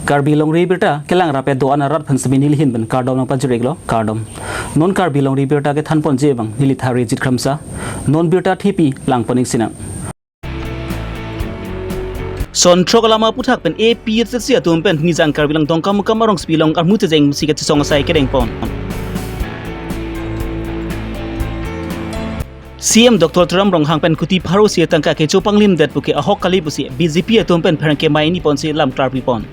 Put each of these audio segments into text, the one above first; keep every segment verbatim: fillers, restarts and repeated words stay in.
Karbi Longri Abirta kelang rap-et do-an arat aphan semi nelihin pen kardom nangpajir-iklo, kardom. Non Karbi Longri Abirta kethanponji abang neli Tharijit Kramsa. Non birta thepi langpon-ik sinang. Son throk alam aputhak pen A P H L C atum pen Nijang Karbi Anglong Dongkamukam arongsopi along armu chejeng si kachesong asai kedengpon. C M Doctor Tuliram Ronghang pen kuti pharo isi atangka kecho panglimdet puke ahok kali pusi B J P atum pen pherangke mai niponsi lam klarpipon.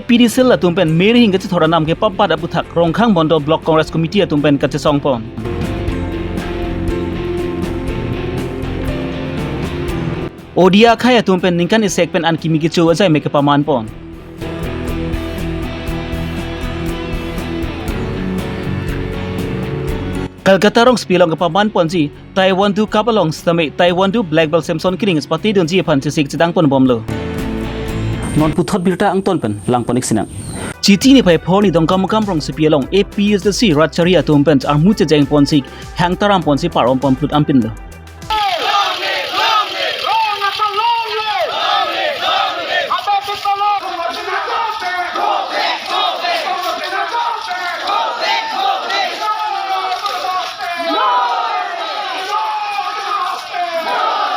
P D C L atum pen Mary Hing kachethor anam kepapat aputhak Rongkhang Mondol Block Congress Committee atum pen kachesongpon. Odia akhei atum pen ningkan isek pen an kimi kecho ajai me kepamanpon. Kolkata arongsopi along kepamanponji Taekwondo Cup along sitame Taekwondo Black Belt Samson Kiring patedunji aphan chesik chetangponbomlo. Non puthot birta angton pen langpon-ik sinang. Chiti niphai phor ni Dongkamukam arongsopi along A P H L C rat chari atum pen armu chejengponsi hang taramponsi paromponphlut ampinlo.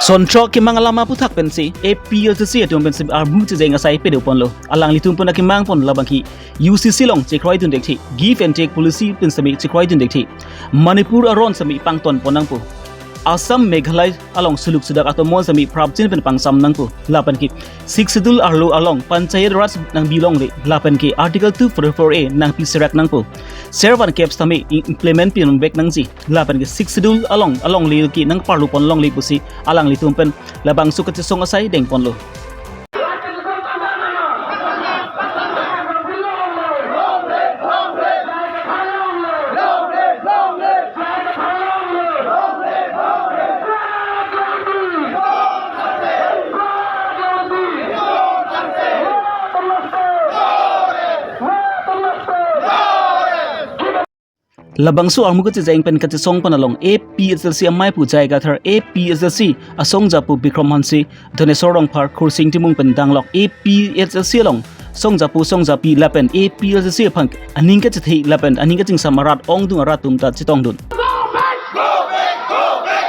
Son throk kemang alam aputhak pensi A P H L C atum pensi armu chejeng asai pedoponlo. Alanglitum pen akemangpon labangke U C C along chekroidundekthe, give and take policy pen semi chekroidundekthe, Manipur aron semi pangtonpon nangpo, Assam Meghalaya along suluk sudak atomon semi prapjin pen pangsam nangpo, lapenke Sixth Schedule arlo along Panchayati Raj nangbi longle, lapenke Article two forty-four A nangpi serak nangpo, Ser van kep sitame implement pinvek nangji, lapenke Sixth Schedule along alongle ke nangparlupon longle pusi alanglitum pen labangso kachesong asai dengponlo. Labangso armu kachejeng pen kachesongpon along A P H L C amei pu Jai Kathar, A P H L C asongjapo Bikram Hanse, Dhaneswar Rongphar, Khursing Timung pen danglok A P H L C along songjapo songjapi lapen A P H L C aphan aning kachethe lapen aning kachingsam arat ongdung arat atum ta chetongdun.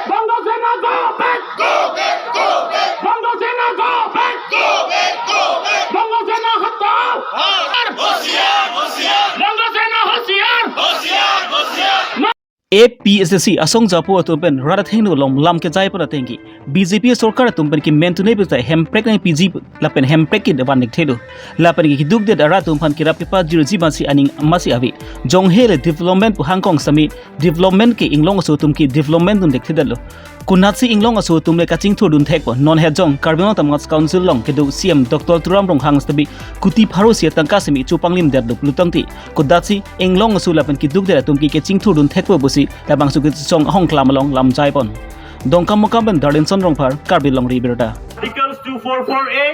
Bongo Sena go back! Go back, go back! Bongo Sena go back! Go back, go back! Bongo Sena hatao! होशियार, होशियार! Bongo Sena hoshiyar! होशियार, होशियार! A P H L C asongjapo atum pen rat athengno along lam kejaipo atengke B J P sorkar atum pen kementune bejai hemprek nangpiji lapen hemprek ke devan dikthelo. Lapen ke keduk det arat atum aphan kerap kepajirji masi aning masi ave. Jonghe le development pu hangkong sitame development ke inglong aso atum ke development dun dikthedetlo. Konatsi inglong aso atum le kachingthurdun thekpo, non hetjong Karbi Anglong Autonomous Council along kedo C M Doctor Tuliram Ronghang sitame kuti pharo isi atangka semi chopanglimdetlo pulotangte, kodasi inglong aso lapen keduk det atum ke kachingthurdun thekpo pusi labangso kachesong ahongklam along lamjaipon. Dongkamukam pen Darlinson Rongphar, Karbi Longri Abirta. Articles two four four A,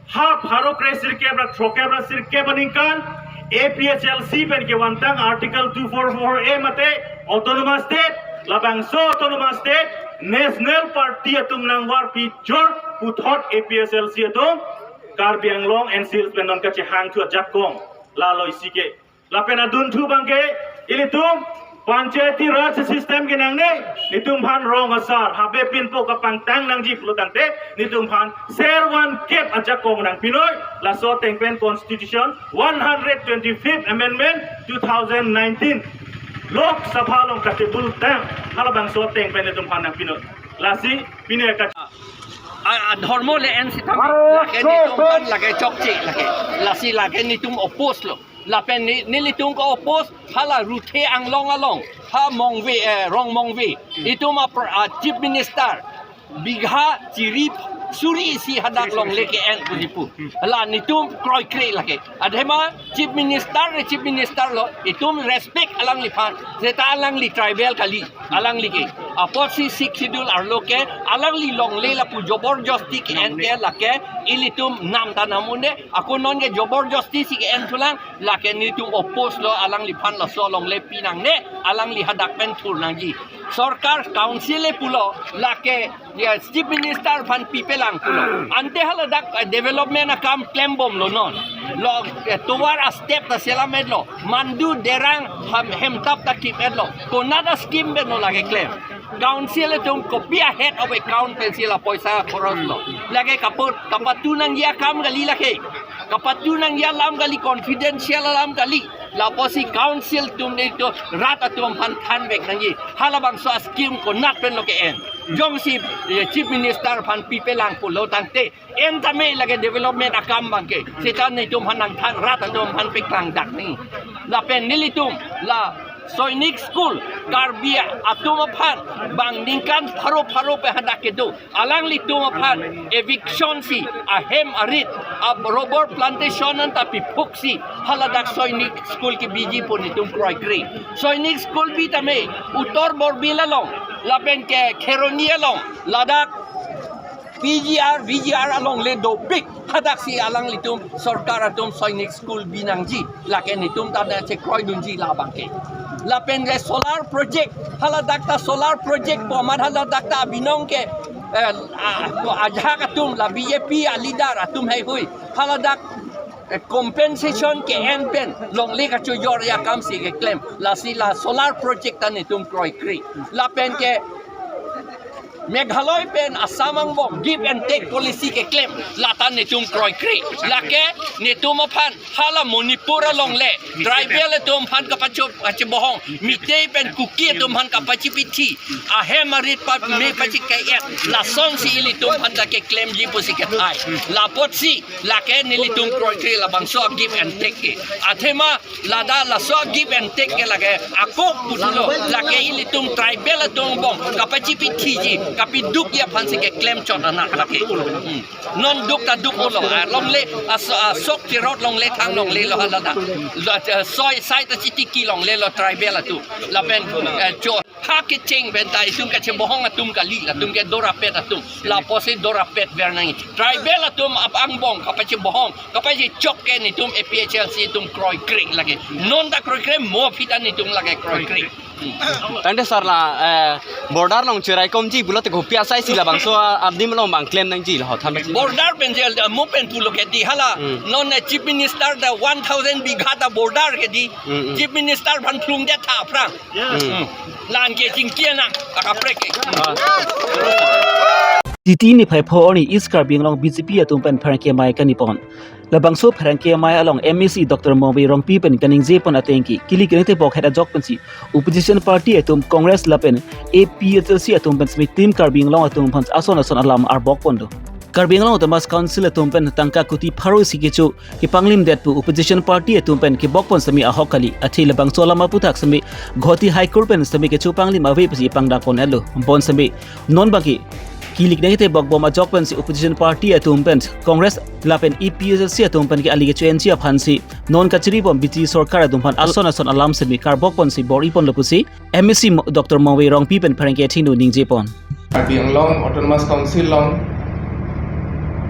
ha pharo kre sirkep ra throkkep ra sirkep aningkan, A P H L C pen kevantang Article two four four A mate Autonomous State, labangso Autonomous State, National Party atum nangvarpi jor puthot A P H L C atum, Karbi Anglong N C Hills pen non kachehangthu ajakong, lalo isi ke. Lapen adunthu abangke, ilitum Panchayati Raj system ke nangne, nelitum aphan rong asar, habe pinpo kapangtang nangji pulotangte, nelitum aphan ser van kep ajakong nangpinoi, laso ateng pen Constitution one hundred twenty-fifth Amendment two thousand nineteen Lok Sabha along katebultang, halabangso ateng pen nelitum aphan nangpinoi. Lasi, pine ka A, a, dhormo le-en sitame, lake nelitum aphan lake chokche, lake. Lasi lake nelitum oppose lo. Lapen ne-, nelitum ke-oppose, hala Ruthe Anglong along, ha Mongve, eh, Rong Mongve. Itum a pr-, a Chief Minister, bigha chiri suri isi hadak longle ke-en pusi pu. Hala nelitum kroikre lake. Athema Chief Minister, Chief Minister lo, itum respect alangliphan, seta alangli tribal kali, alangli ke. Apotsi Sixth Schedule arlo ke alangli longle lapu jobor josti ke-en ke lake ilitum nam ta nam un-e, ako non ke jobor josti si ke-en thulang, lake nelitum oppose lo, alangliphan laso longle pi nangne, alangli hadak pen thur nangji. Sorkar council le pulo, lake, ya, Chief Minister aphan pipelang pulo. Ante haladak, eh, development akam klembomlo non. Lo, eh, tovar a-step ta selam-etlo. Mandu derang ham, hemtap ta kim-etlo. Konat a-scheme pen lo lake klem? Council atum kopi a-head of account pensi la poisa khoros lo? Lake kaput, kapatu nangji akam kali lake. Kapatu nangji alam kali, confidential alam kali. Lapusi council atum netum rat atum aphan thanvek nangji. Halabangso a-scheme konat pen lo ke-en? Jongsi, eh, Chief Minister aphan pipelang pulo tangte, en tame lake development akam abang ke. Seta netum aphan nangthan, rat atum aphan peklang dak ni. Lapen nelitum la Sainik School, Karbi atum aphan bang ningkan pharo pharo pen hadak kedo, alanglitum aphan eviction si, ahem arit, a-rubber plantation anta piphuksi haladak Sainik School kebiji pu netum kroikre. Sainik School bi tame Uttar Borbil along, lapen ke Kheroni along, ladak P G R, V G R along le dopik, hadaksi alanglitum sorkar atum Sainik School bi nangji, lake netum ta nangchekroidunji labang ke. Lapen ke solar project, haladak ta solar project pu amat haladak ta abinong ke, eh, a, to ajahak atum la B J P a-leader atum heihui, haladak, eh, compensation ke-en pen longle kachojor akam si keklem, lasi la solar project ta netum kroikre. Lapen ke Meghalaya pen Assam angbong give and take policy keklem, lata netum kroikre. Lake netum aphan hala Manipur along le tribal atum aphan kapacho-, kachibohong, Meitei pen Kuki atum aphan kapachipithi, ahem arit pa me pachikei-et, lasonsi ilitum aphan ta keklemji pusi kethai. Lapotsi lake nelitum kroikre labangso give and take ke. Athema lada laso give and take ke lake ako putulo, lake ilitum tribal atum angbong kapachipithiji, kapidukji aphansi keklem chot anak lake. Hmm. Non duk ta duk ulo, ah, longle, ah, so-, ah, sok tirot longle thang longlelo halada. Lo, ah, soi sai ta chitiki longlelo tribal atum. Lapen, eh, cho ha kecheng pen ta itum kachibohong atum kali, latum ke dorapet atum. Lapusi dorapet ver nangji. Tribal atum ap angbong kapachibohong, kapachichok ke netum A P H L C atum kroikre lake. Non ta kroikre, mo aphi ta netum lake kroikre. Tangte sir la, eh, border along cheraikomji pulote kopi asai si labangso, ah, adim along bang klem nangji lo, than pasi. Border pen jel, ah, mo pen pulo ke di hala. Hmm. Non, eh, Chief Minister ta one thousand bigha ta border ke di. Hmm, hmm. Chief Minister aphan phlungdet tha aphrang. Hmm. Hmm. Lan ke chingki anang, akaprek ke. Ah. Titi niphai pho arni East Karbi Anglong B J P atum pen pherangke amei kaningje pon. Labangso pherangke amei along M A C Doctor Mongve Rongpi pen kaningje pon ateng ke, kilik kene tebok het ajok pensi opposition party atum Congress lapen A P H L C atum pen semi Team Karbi Anglong atum aphan ason ason alam arbok pon do. Karbi Anglong Autonomous Council atum pen tangka kuti pharo isi kecho kepanglimdet pu opposition party atum pen kebok pon semi ahok kali, athe labangso alam aphuthak semi Guwahati High Court pen semi kecho panglim ave pusi pangdak pon-etlo. Bonsemi non abang ke kilik kene tebok bom ajok pensi opposition party atum pen Congress lapen A P H L C atum pen ke ali kecho enchi aphansi non kachiri bom B J P sorkar atum aphan ason ason alam semi karbok ponsi bor-i ponlo pusi M A C Mo-, Doctor Mongve Rongpi pen pherangke athengno ningje pon. Karbi Anglong Autonomous Council along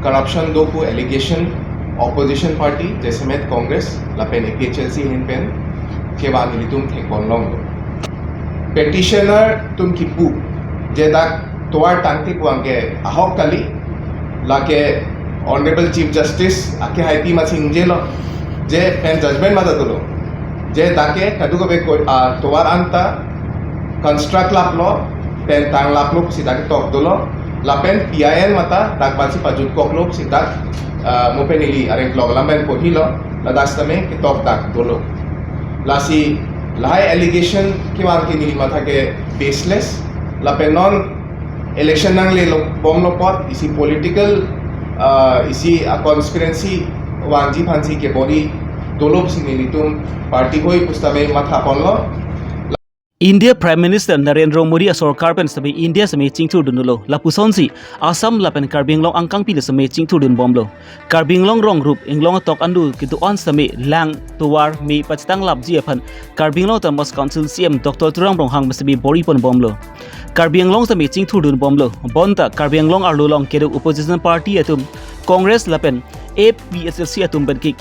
corruption do pu allegation opposition party, jasemet Congress lapen A P H L C ahin pen kevang ilitum thekpon longlo. Petitioner atum kipu je dak tovar tangte pu abang ke ahok kali, lake Honorable Chief Justice ake haipi ma singjelo, je pen judgment ma ta dolo, je dak ke kadokave ko, ah, tovar anta construct laplo, pen tang laplo pusi dak ketok dolo, lapen P I L ma ta dak aphansi pajutkoklo pusi dak, ah, mo pen neli areng kelok alam pen pohilo, ladak sitame ketok dak dolo. Lasi lahai allegation kevang ke neli matha ke baseless, lapen non election nanglelo bomlo apot isi political, ah, isi a-conspiracy vangji aphansi kebor-i dolo pusi nelitum party hoi pusitame matha ponlo. India Prime Minister Narendra Modi asorkar pen sitame India sitame chingthurdunlo. Lapusonsi Assam lapen Karbi Anglong angkangpi le sitame chingthurdunbomlo. Karbi Anglong rong rup Inglong atok andu kedo-an sitame lang tovar me pachetanglapji aphan Karbi Anglong Autonomous Council C E M Doctor Tuliram Ronghang sitame bor-iponbomlo. Karbi Anglong sitame chingthurdunbomlo. Bonta Karbi Anglong arlo along kedo opposition party atum Congress lapen A P H L C atum pen ke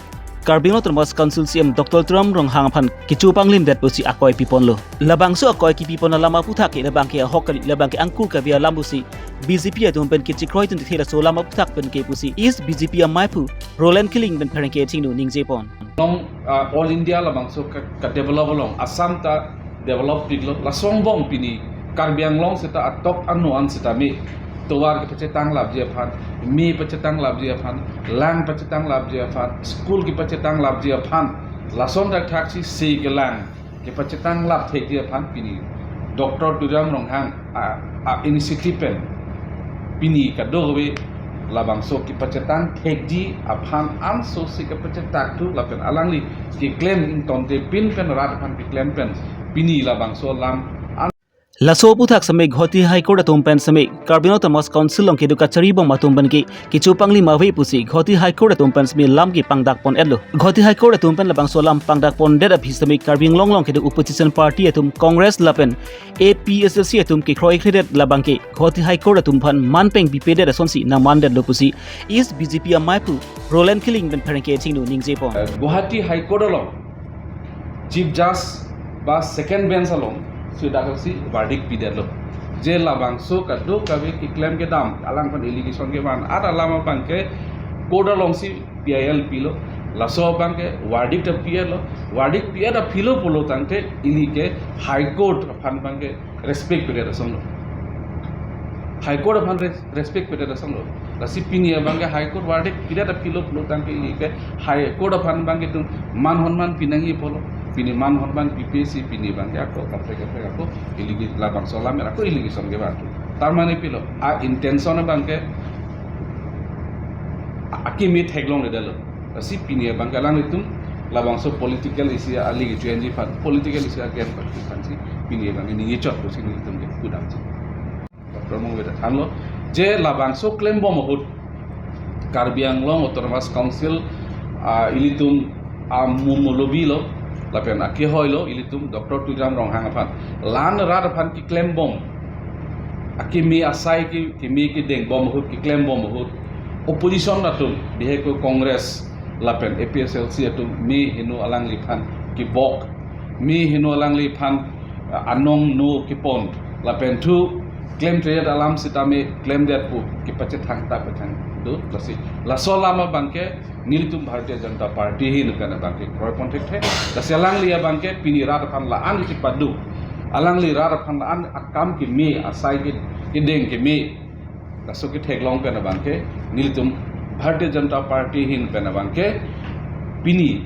Karbi Anglong Autonomous Council C E M Doctor Tuliram Ronghang aphan kecho panglimdet pusi akoi piponlo. Labangso akoi kipipon alam aphuthak ke labang ke ahok kali, labang ke angkur kabi alam pusi B J P atum pen kechikroidun thekthe, laso alam aphuthak pen ke pusi East B J P amaiphu Roland Killing pen pherangke athengno ningjepon. Along, ah, All India labangso ka, ka develop along Assam ta develop piklo, lason angbong pini Karbi Anglong seta atok ano an sitame tovar kepachetanglapji aphan, me pachetanglapji aphan, lang pachetanglapji aphan, school kepachetanglapji aphan, lason thakthak si se kelang kepachetanglap thekji aphan pini Doctor Tuliram Ronghang a, a initiative pen pini kadokave labangso kepachetang thekji aphan anso si kepachetak thu lapen alangli keklem ingtonte pin pen rat aphan keklem pen pini labangso alam an. Laso aphuthak sitame Guwahati High Court atum pen sitame Karbi Anglong Autonomous Council along kedo kacharibom atum pen ke kecho panglim ave pusi Guwahati High Court atum pen sitame lam kepangdakpon-etlo. Guwahati High Court atum pen labangso lam pangdakpondet aphi sitame Karbi Anglong along kedo opposition party atum Congress lapen A P H L C atum kekroikredet labang ke Guwahati High Court atum aphan man peng pipedet asonsi nangmandetlo pusi East B J P amaiphu Roland Killing pen pherangke athengno ningjepon. Guwahati High Court along Chief Judge ba second bench along si dak si verdict pidetlo. Je labangso kadokave keklem kedam, alangphan allegation kevan, ar alam abang ke court alongsi P I L pilo. Laso abang ke verdict pi-etlo. Verdict pi-et aphi lo pulo tangte ili ke High Court aphan abang ke respect pedet asonlo. High Court aphan res-, respect pedet asonlo. Lasi pini abang ke High Court verdict pidet aphi lo pulo tangte ili ke High Court aphan abang ke itum man honman pinangji pulo. Pini man honman pipe si pini abang ke ako kaprek kaprek ako allegation, labangso alam ako allegation kevan. Tar mane pilo, a intention abang ke a, akimi theklongledetlo. Lasi pini abang ke alanglitum labangso political issue ali kecho enji aphan, political issue against party aphan si pini abang ke ningje chot pusi nelitum ke kudam si. Doctor Mungweda thanlo je labangso klembom ahut Karbi Anglong Autonomous Council, ah, ilitum, ah, amu molobi lo lapen akehoi lo ilitum Doctor Tuliram Ronghang aphan. La-an rat aphan keklembom, akimi asai ke, kimi kedengbom ahut, keklembom ahut opposition atum, bihek ke Congress lapen A P H L C atum me heno alangliphan kebok, me heno alangliphan, ah, anong no kepon lapen thu klemtredet alam sitame klemdet pu kepachethang ta pachethang do. Lasi laso alam abang ke nelitum Bharatiya Janata Party ahin pen abang ke kroipon thekthe. Lasi alangli abang ke pini rat aphan la-an chepadu, alangli rat aphan la-an akam keme, asai ke, kedeng keme, laso ketheklong pen abang ke nelitum Bharatiya Janata Party ahin pen abang ke pini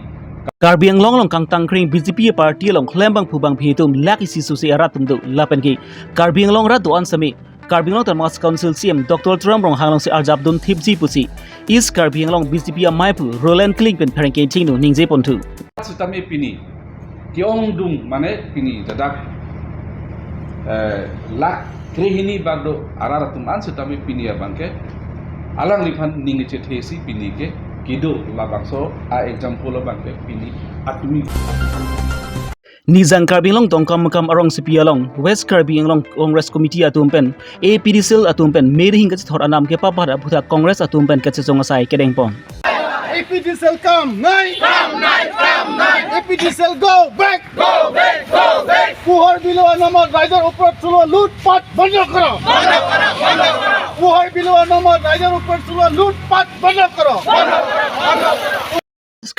Karbi Anglong along kangtangkring B J P party along klembangphu bangphi atum lakh isi susi arat atum do lapen ke Karbi Anglong arat do-an sitame Karbi Anglong Autonomous Council C E M Doctor Tuliram Ronghang alongsi arjapdun thipji pusi East Karbi Anglong B J P amaiphu Roland Killing pen pherangke athengno ningjeponthu. Sitame pini ke-ongdung mane pini dadak, eh, lakh krehini bak do arat atum an sitame pini abang ke alangliphan ning chethe si pini ke kedo, labangso a example abang ke pini atumi. Nijang Karbi Anglong Dongkamukam arongsopi along West Karbi Anglong Congress Committee atum pen A P D cell atum pen me rihing kachethor anam kepabat aphuthak Congress atum pen kachesong asai kedengpon. A P D cell kam nai! Kam nai! Kam nai! A P D cell go back! Go back! Go back! Puhar Bilo anamot raijor upor chulo lutpat bondo koro! Bondo koro! Bondo koro! Puhar Bilo anamot raijor upor chulo lutpat bondo koro! Bondo koro! Bondo koro!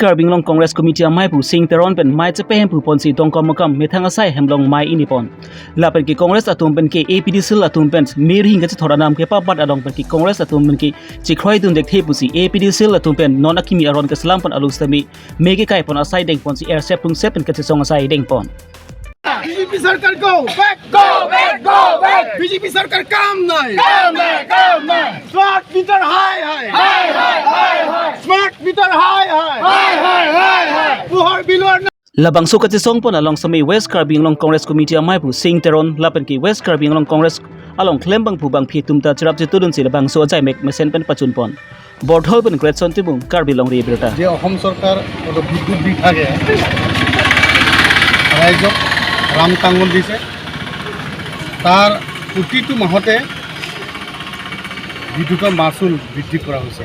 Karbi Anglong Congress Committee amaiphu Sing Teron pen mei chepehemphu ponsi Dongkamukam methang asai hem along mei inipon. Lapen ke Congress atum pen ke A P D cell atum pen me rihing kachethor anam kepabat along pen ke Congress atum pen ke chekroidun thekthe pusi A P D cell atum pen non akimi aron keselam pon along sitame me kekaipon asai dengponsi ersep rungsep pen kachesong asai dengpon. B J P sarkar go back! Go back! Go back! B J P sarkar kam nai! Kam nai! Kam nai! Smart meter hai hai! Hai hai hai hai! Smart meter hai hai! Hai hai hai hai! Puhar Bilo Labangso kachesong pon along seme West Karbi Anglong Congress Committee amei aphu Sing Teron lapen ke West Karbi Anglong Congress along klembangphu bangphi atum ta cherap chetudun si labangso ajaimek mesen pen pachun pon. Borthol pen Greatson Timung, Karbi Longri Abirta. যে অসম চৰকাৰ আৰু বিদ্যুৎ বিভাগে ৰাইজক ৰাম টাঙন দিছে, তাৰ প্ৰতিটো মাহতে বিদ্যুতৰ মাচুল বৃদ্ধি কৰা হৈছে।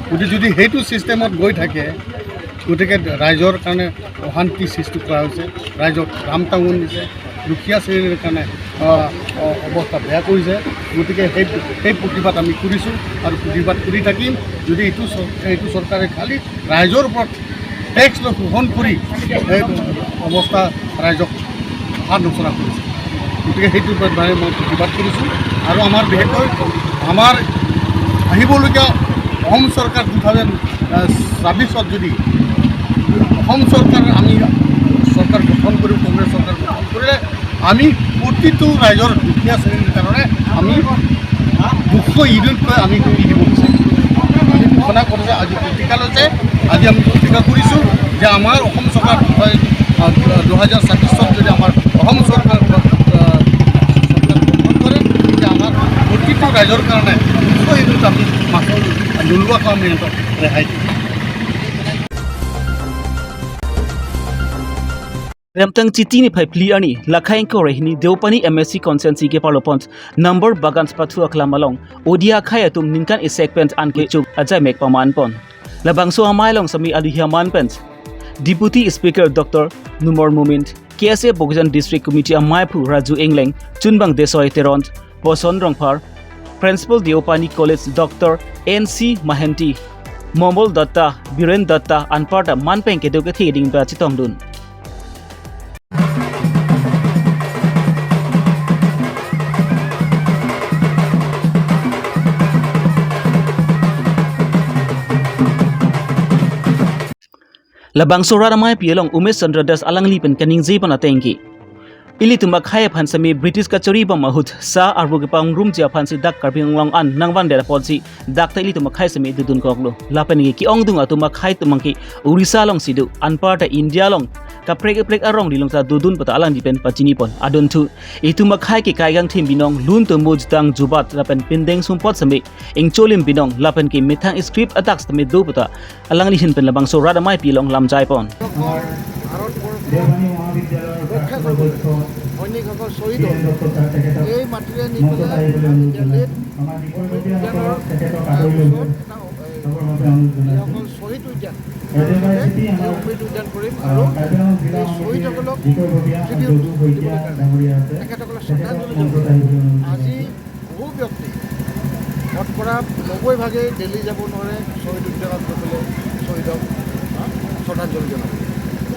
গতিকে যদি সেইটো ছিষ্টেমত গৈ থাকে, গতিকে ৰাইজৰ কাৰণে অশান্তি সৃষ্টি কৰা হৈছে, ৰাইজক ৰাম টাঙন দিছে, দুখীয়া শ্ৰেণীৰ কাৰণে, আহ, অ-, অৱস্থা বেয়া কৰিছে। গতিকে সেই, সেই প্ৰতিবাদ আমি কৰিছোঁ আৰু প্ৰতিবাদ কৰি থাকিম। যদি এইটো চৰ-, এইটো চৰকাৰে খালী ৰাইজৰ ওপৰত টেক্স লৈ শোষণ কৰি এই অৱস্থা ৰাইজক হাত নচলা কৰিছে। গতিকে সেইটো ওপৰত মানে মই প্ৰতিবাদ কৰিছোঁ। আৰু আমাৰ বিশেষকৈ আমাৰ আহিবলগীয়া অসম চৰকাৰ টু থাউজেণ্ড ছাব্বিছত যদি অসম চৰকাৰ, আমি চৰকাৰ গঠন কৰিম, কংগ্ৰেছ চৰকাৰ গঠন কৰিলে আমি প্ৰতিটো ৰাইজৰ দুখীয়া শ্ৰেণীৰ কাৰণে আমি দুশ ইউনিটকৈ আমি কৰি দিব বিচাৰিছোঁ। আমি ঘোষণা কৰিছে, আজি প্ৰতিকাল হৈছে, আজি আমি প্ৰতিকাল কৰিছোঁ যে আমাৰ অসম চৰকাৰ হয়, আহ, দুহেজাৰ ছাব্বিছত যদি আমাৰ অসম চৰকাৰ, আহ, চৰকাৰ গঠন কৰে, তেতিয়া আমাৰ প্ৰতিটো ৰাইজৰ কাৰণে দুশ ইউনিট আমি মাচুল নোলোৱাকৈ আমি সিহঁতক ৰেহাই দিম। Remtang Chiti niphai phli arni, lakhai ingkoi ra hini Deopani M A C constituency keparlo pon number Bagan Pathu aklam along Odia akhai atum ningkan isi pen an kechuk ajaimek paman pon. Labangso amei along seme aluhi aman pen Deputy Speaker Doctor Numor Momin, K S A Bokajan District Committee amei aphu Raju Engleng, Chunbang Desoi Teron, Boson Rongphar, Principal Deopani College Doctor N C Mahenti, Momol Datta, Biren Datta anparta man pen kedo kethe ding ba chetongdun. Labangso rat ameipi along Umesh Chandra Das alangli pen kaningje pon ateng ke, ilitum akhai aphan seme British kachari bom ahut sa arvo kepangrum ji aphan si dak Karbi Anglong an nangvandet apotsi dak ta ilitum akhai seme dodun koklo. Lapen ke ke-ongdung atum akhai atum ke Orissa alongsi do, anparta India along kaprek kaprek arong dilong ta dodun pu ta alangli pen pachini pon. Adunthu itum akhai ke Kaigang Thim Binong, Lun Tomo Jutang Jubat lapen Pindeng Sumpot seme Ingcholim Binong lapen ke methang script atak seme do pu ta alangli ahin pen labangso rat ameipi along lamjai pon. Bharatvarsha ৰক্ষা কৰিবলৈ সৈনিকসকল শ্বহীদ হ'ল। এই মাটিৰে নি পেলাই আমি দিল্লীত অমৃত উদ্যানৰ ওচৰত এটা, এ, যিসকল শ্বহীদ উদ্যান, এই অমৃত উদ্যান কৰিম আৰু এই শ্বহীদসকলক ট্ৰিবিউট দিবলৈ কাৰণে, তেখেতসকলক শ্ৰদ্ধাঞ্জলি জনাবলৈ। আজি বহু ব্যক্তি, শতকৰা নব্বৈ ভাগেই দিল্লী যাব নোৱাৰে শ্বহীদ উদ্যানত গৈ পেলাই শ্বহীদক, হা, শ্ৰদ্ধাঞ্জলি জনাব।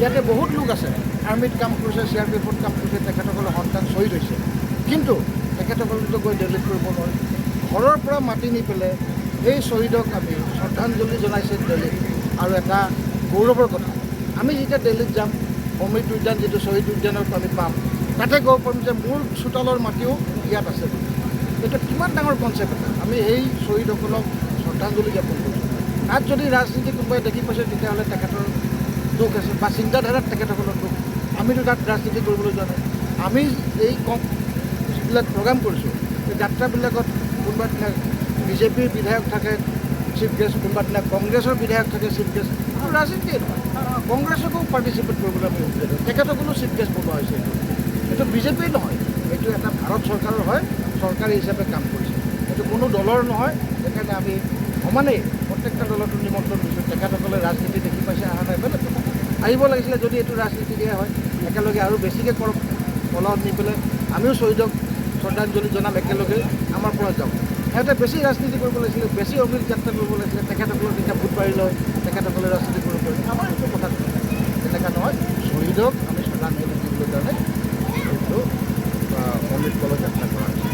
ইয়াতে বহুত লোক আছে, আৰ্মিত কাম কৰিছে, চি আৰ পি এফত কাম কৰিছে, তেখেতসকলৰ সন্তান শ্বহীদ হৈছে, কিন্তু তেখেতসকলেতো গৈ দিল্লীত কৰিব নোৱাৰে। ঘৰৰ পৰা মাতি নি পেলাই সেই শ্বহীদক আমি শ্ৰদ্ধাঞ্জলি জনাইছে দিল্লীত, আৰু এটা গৌৰৱৰ কথা। আমি যেতিয়া দিল্লীত যাম, অমৃত উদ্যান যিটো শ্বহীদ উদ্যানত আমি পাম, তাতে ক'ব পাৰিম যে মোৰ চোতালৰ মাটিও ইয়াত আছে বুলি। এইটো কিমান ডাঙৰ কনচেপ্ট এটা। আমি সেই শ্বহীদসকলক শ্ৰদ্ধাঞ্জলি জ্ঞাপন কৰিছোঁ। তাত যদি ৰাজনীতি কোনোবাই দেখি পাইছে, তেতিয়াহ'লে তেখেতৰ দুখ আছে বা চিন্তাধাৰাত তেখেতসকলৰ দুখ। আমিতো তাত ৰাজনীতি কৰিবলৈ যোৱা নাই। আমি এই কম যিবিলাক প্ৰগ্ৰাম কৰিছোঁ, এই যাত্ৰাবিলাকত কোনোবা দিনা বি জে পিৰ বিধায়ক থাকে চিফ গেষ্ট, কোনোবা দিনা কংগ্ৰেছৰ বিধায়ক থাকে চিফ গেষ্ট। এইটো ৰাজনীতিয়ে নহয়। কংগ্ৰেছকো পাৰ্টিচিপেট কৰিবলৈ আমি সুবিধা দিওঁ। তেখেতসকলো চিফ গেষ্ট বনোৱা হৈছে। এইটো, এইটো বি জে পিৰ নহয়, এইটো এটা ভাৰত চৰকাৰৰ হয়, চৰকাৰী হিচাপে কাম কৰিছে। এইটো কোনো দলৰ নহয়। সেইকাৰণে আমি সমানেই প্ৰত্যেকটা দলতো নিমন্ত্ৰণ দিছোঁ। তেখেতসকলে ৰাজনীতি দেখি পাইছে, অহা নাই, বেলেগ কথা। আহিব লাগিছিলে, যদি এইটো ৰাজনীতি দিয়া হয়, একেলগে আৰু বেছিকৈ কৰক, কলহত নি পেলাই আমিও শ্বহীদক শ্ৰদ্ধাঞ্জলি জনাম একেলগে, আমাৰ পৰা যাওক। সিহঁতে বেছি ৰাজনীতি কৰিব লাগিছিলে, বেছি অমৃত যাত্ৰা কৰিব লাগিছিলে, তেখেতসকলক যেতিয়া ভোট বাঢ়ি লয়, তেখেতসকলে ৰাজনীতি কৰিব পাৰে। আমাৰ একো কথা নাই, তেনেকুৱা নহয়। শ্বহীদক আমি শ্ৰদ্ধাঞ্জলি দিবলৈ কাৰণে এইটো, আহ, অমৃত কলহ যাত্ৰা কৰা হৈছে।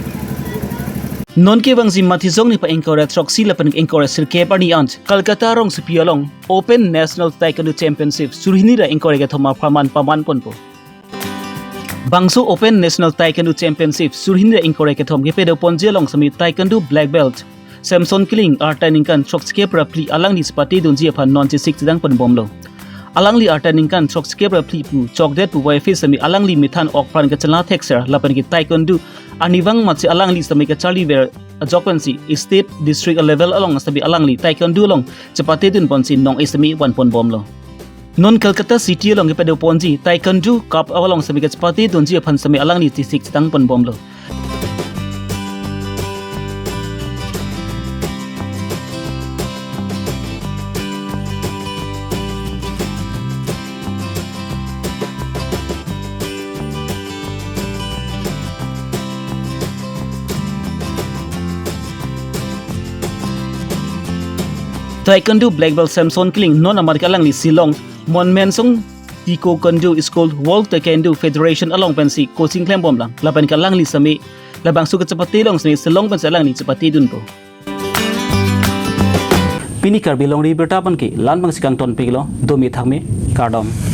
Non kevangji Matijong niphai ingkoi ra throksi lapen ingkoi ra sirkep arni an Kolkata rongsopi along Open National Taekwondo Championship suri hini ra ingkoi ra kethom apharman paman ponpo. Bangso Open National Taekwondo Championship suri hini ra ingkoi ra kethom kepadoponji along seme Taekwondo Black Belt Samson Kiling arta ningkan throksikep ra phli alangli si patedunji aphan non chesik chedang ponbomlo. Alangli arta ningkan throksikep ra phli pu chokdet pu wai phi sitame alangli methan okpran kachala thekser lapen ke taekwondo arnivang matsi alangli sitame kacharli ver ajok pensi state, district level along sitame alangli taekwondo along chepatedun ponsi nong-e sitame vanpon bomlo. Non Kolkata City along kepadoponji Taekwondo Cup along sitame kachepatedunji aphan sitame alangli tisik chetang pon bomlo. Taekwondo Black Belt Samson Kling non amat ke alangli Shillong Monmensung Taekwondo School World Taekwondo Federation along pensi coaching klem bomlang lapen ke alangli sitame labangso kachepate along sitame Shillong pensi alangli chepatedunpo. Pini Karbi Longri Abirta aphan ke la-an abangsi kangtonpiklo, domi thakmi, kardom.